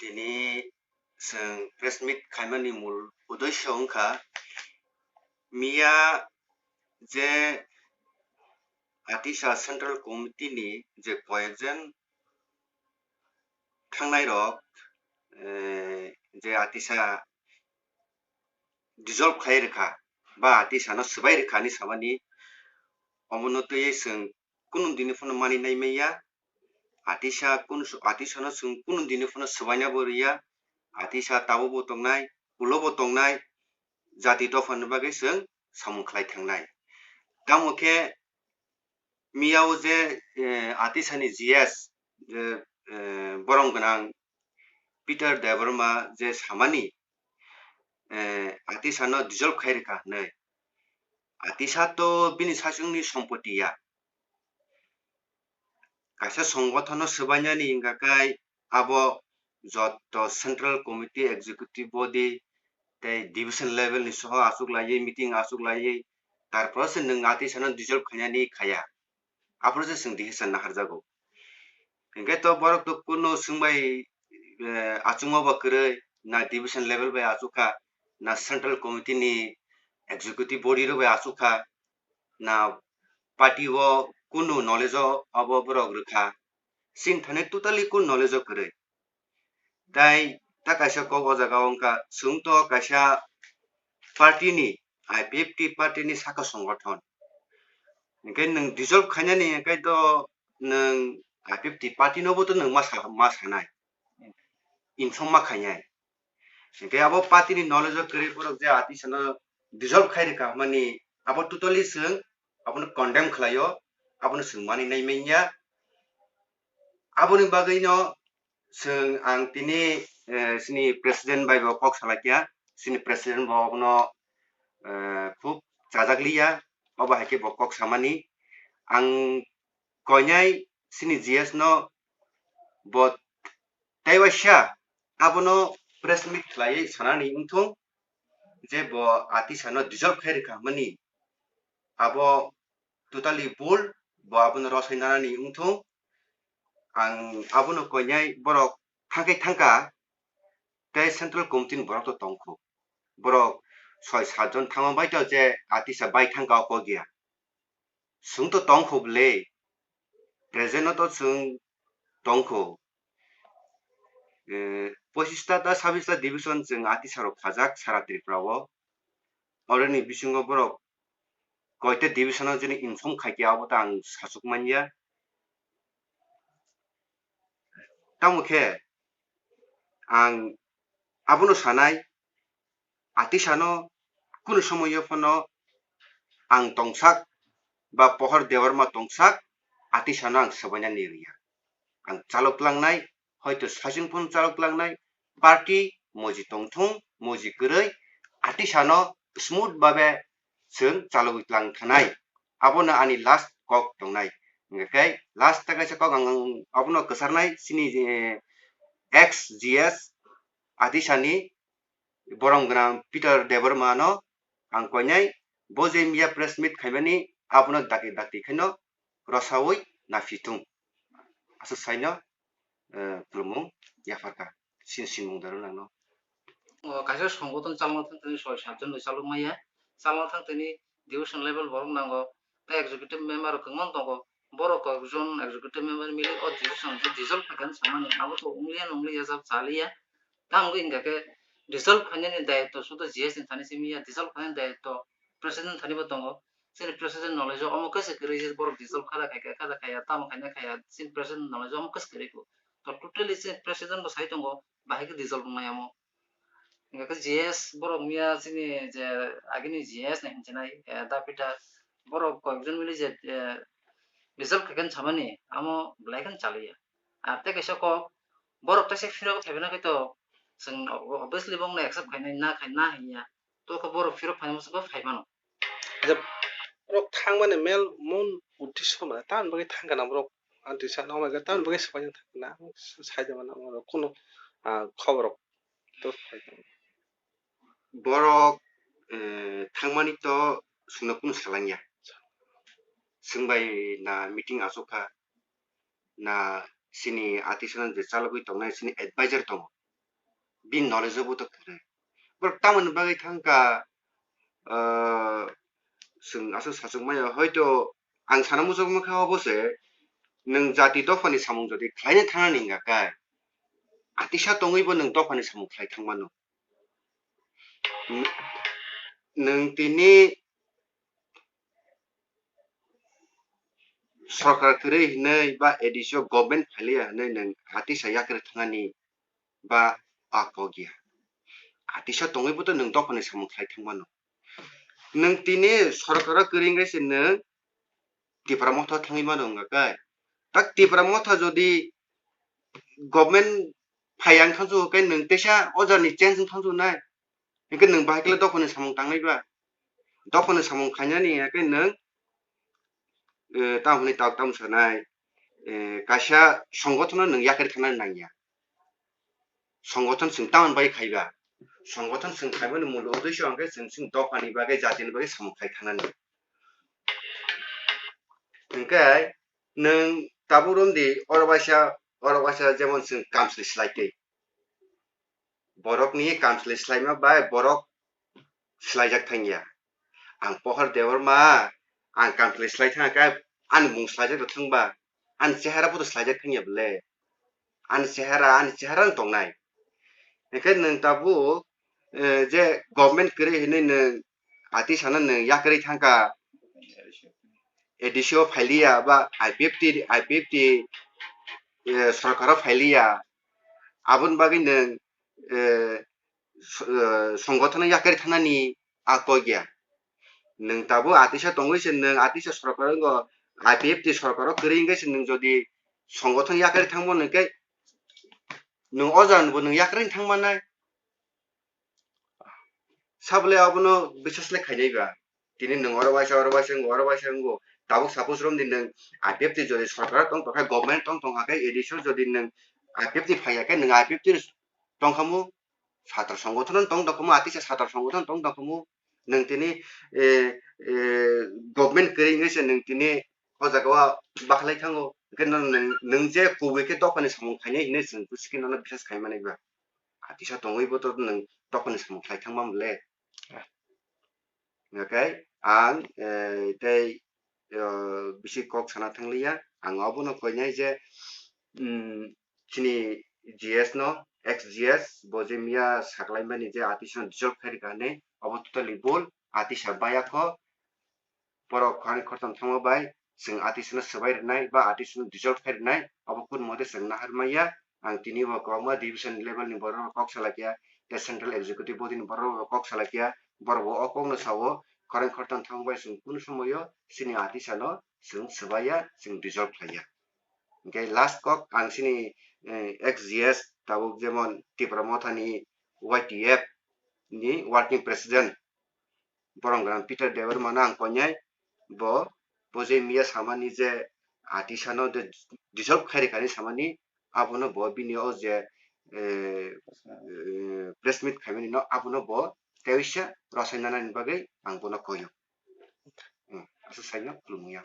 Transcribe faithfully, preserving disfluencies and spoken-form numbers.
Tini chwng press meet khaimani mul uddesho wngkha, miya je Atisa Central Committee ni je koyekjon thangnai rok, eh, je Atisa dissolve khlai rwkha ba Atisa no swbai rwkha hinwi samani, omono twiwi chwng kunu dini phano mani nai manya. Atisa kunu, Atisa no chwng kunu dini phano swbaina bo rwya. Atisa tabuk bo tongnai, ulo bo tongnai, jati dopha ni bagwi chwng samung khlai thangnai. Tamo khe miya o je, eh, Atisa ni G S, je, eh, borom gwnang Peter Debbarma je samani, eh, Atisa no dissolve khai rwkha hinwi. Atisa to bini sasung ni sompoti ya. Kaisa songothon no swbainani hingkha khe abo joto Central Committee, Executive Body tei Division level ni soho achuk laiwi, meeting achuk laiwi, tarpore se nwng Atisa no dissolve khainani khaya. Aphuru se chwng decision naharjago. Hinkhe to borok to kuno swngbai, eh, achukma ba kwrwi, na division level bai achukha, na central committee ni executive body rok bai achukha, na party o kunu knowledge o abo borok rwkha. Chini thani totally kunu knowledge o kwrwi. Tai ta kaisa kok o jaga o wngkha, chwng to kaisa party ni, I P F T party ni saka songothon. Hinkhe nwng dissolve khainani hinkhe to nwng I P F T party no bo to nwng ma sa, ma sanai. Inform ma khainai. Hinkhe abo party ni knowledge o kwrwi borok je Atisa no dissolve khai rwkha hwnmani abo totally chwng abono condemn khlaio, abono chwng mani nai manya. Aboni bagwi no chwng ang tini, eh, chini president bai bo kok salai kha, chini president bo abono, eh, khub chajak liya, obo hai khe bo kok samani. Ang koinai chini G S no bo tei waisa abono press meet khlaiwi sanani wngthung je bo Atisa no dissolve khai rwkha hwnmani abo totally bul, bo abono rosai nanani wngthung. Ang abono koinai borok thangkai thangkha tei central committee ni borok to tongkhu. Borok soi sat jon thangma bai to je Atisa bai thangkha o kok ya. Chwng to tongkhu bwle, present no to chwng tongkhu. Eh, pochista ta sabista division chwng Atisa rok khajak sara Tripura o. Oroni bisingo borok koita division o jini inform khai khe abo ta ang sachuk manya. Tamo khe ang abono sanai, Atisa no kunu somoyo phano ang tongsak ba Pohor Debbarma tongsak, Atisa no ang swbaina ni rwya. Ang chalok langnai, hoito sachung phano chalok langnai, party moji tongthung, moji kwrwi, Atisa no smooth babe chwng chalogwi tlang thanai. Abono ani last kok tongnai. Hingkhe last ta kaisa kok ang abono kwcharnai chini, eh, ex G S Atisa ni borom gwnang Peter Debbarma no ang koinai bo je miya press meet khaimani abono dakti dakti khaino rosaui naphi thung. Aswk saino, eh, khulumung yapharkha. Sin sinmung daro nangno. O kaisa songothon chalma thang tini soi sat jon bai chalok maya. Chalma thang tini division level borok nango. Tei executive member rok kwbangma tongo. Borok kok jon executive member mili o division khe dissolve khaikha samani. Abo to wngliya nwngliya jab chaliya. Tamo wngkha khe dissolve khainani dayitto sudo G S ni thani simi ya, dissolve khainani dayitto president thani bo tongo. Chini president knowledge o omo khe se kwrwi je borok dissolve kha da khai kha, kha da khaya, tamo khaina khaya, chini president knowledge o omo khe se kwrwi kho. To totally chini president bo sai tongo, bahai khe dissolve wngnai omo. Hingkha khe G S borok miya chini je agini G S ni hinchinai, eh, Dapita borok koyekjon mili je, eh, dissolve khaikhe samani, amo belai kheno chaliya. Ar tei kaisa kok, borok teisa phirok phaimano khe to, chwng obviously bongno accept khainai, na khai, na hinya. To khe borok phirok phaimano se bo phaimano. Je borok thangmani mel mun uddesho mane, tamoni bagwi thangkha na borok, anti sa noknai khe tamoni bagwi swbaino thangkha na, ang saida mano borok kunu, ah, khobor rok to phaikha. Borok, eh, thangmani to chwngno kunu salangya. Chwng bai na meeting achukha, na chini atisano je chalogwi tongnai chini advisor tongo. bini knowledge o bo to kwrwi. Borok tamoni bagwi thangkha, ah, chwng aswk sachwk maya, hoito ang sana muchung mankha obo se, nwng jati dophani samung jodi khlaina thangnani wngkha khe, atisa tongwibo nwng dophani samung khlai thangmano. Nwng, nwng tini sorkar kwrwi hinwi ba A D C o government phailiya hinwi nwng atisa yakarwi thangnani ba a kok ya. Atisa tongwibo to nwng dophani samung khlai thangmano. Nwng tini sorkaro kwrwi wngkhe se nwng Tipra Motha thangwi mano wngkha khe. Tak Tipra Motha jodi government phai ang thangsu khe nwng teisa o jani change wng thangsu nai. Hwnkhe nwng bahai khe dophani samung tangnai ba? Dophani samung khainani hwnkhe nwng, eh, tamo hwnwi tok tamo sanai, eh, kaisa songothono nwng yakarwi thangnani nangya. Songothon chwng tamoni bagwi khaiba? Songothon chwng khaimani mul uddesho hwnkhe chwng chwng dophani bagwi, jatini bagwi samung khai thangnani. Hwnkhe nwng tabuk romdi, oro waisa, oro waisa jemon chwng kamchwlwi swlai twi. Borokni kamchwlwi swlaima bai borok swlaijak thangya. Ang Pohor Debbarma, ang kamchwlwi swlai thangkha, ani mung swlaijak rw thangba, ani chehara bo to swlaijak thangya bwle. Ani chehara, ani chehara no tongnai. Hwnkhe nwng tabuk, eh, je government kwrwi hinwi nwng atisano nwng yakarwi thangkha, A D C o phailiya ba I P F T, I P F T, eh, sorkaro phailiya, aboni bagwi nwng, eh, s-, eh, songothono yakarwi thangnani a kok ya. Nwng tabuk atisa tongwi se nwng atisa sorkar wngkha, I P F T sorkaro kwrwi wngkhe se nwng jodi songothon yakarwi thangmano hwnkhe nwng o jagani bo nwng yakarwi thangmanai. Sabole abono biswas le khainai ba. Tini nwng oro waisa, oro waisa wngo, oro waisa wngo. Tabuk suppose romdi nwng I P F T jodi sorkar tong tongkha, government tong tongkha khe, A D C o jodi nwng I P F T phaiya khe, nwng I P F T tongkhamu, satra songothono tong tongkhamu, atisa satra songothono tong tongkhamu. Nwng tini, eh, eh, government kwrwi wngwi se nwng tini o jaga o bakhlai thango. Hwnkhe nwng, nwng je kubui khe dophani samung khainai hinwi chwng busi khe nono biswas khaimani ba. Atisa tongwi bo to nwng dophani samung khlai thangma mole. Ah. Hwnkhe ang, eh, tei, eh, bisi kok sana thangliya. Ang obono koinai je, mm, chini G S no, ex G S, bo je miya saklaimani je atisa no dissolve khairikha hinwi, obo totally bul, atisa bayakho, borok khorang khortam thangma bai chwng atisano swbai rwnai ba atisano dissolve khai rwnai, obo kun mote chwng nahar maya. Ang tini bo kwbangma division level ni borok rok kok salai kha, tei central executive body ni borok rok kok salai kha, borok bo o kok no sao, khorang khortam thangma bai chwng kunu somoyo chini atisano chwng swbaiya, chwng dissolve khlaiya. Hwnkhe last kok ang chini, eh, ex G S tabuk jemon Tipra Motha ni Y T F ni working president, borok gwnang Peter Debbarma no ang koinai, bo, bo je miya samani je atisano je dissolve khairikha hinwi samani, abono bo bini o je, eh, eh, press meet khaimani no abono bo teisa rwchapna nani bagwi ang bono koio. Hmm, aswk saino khulumung ya.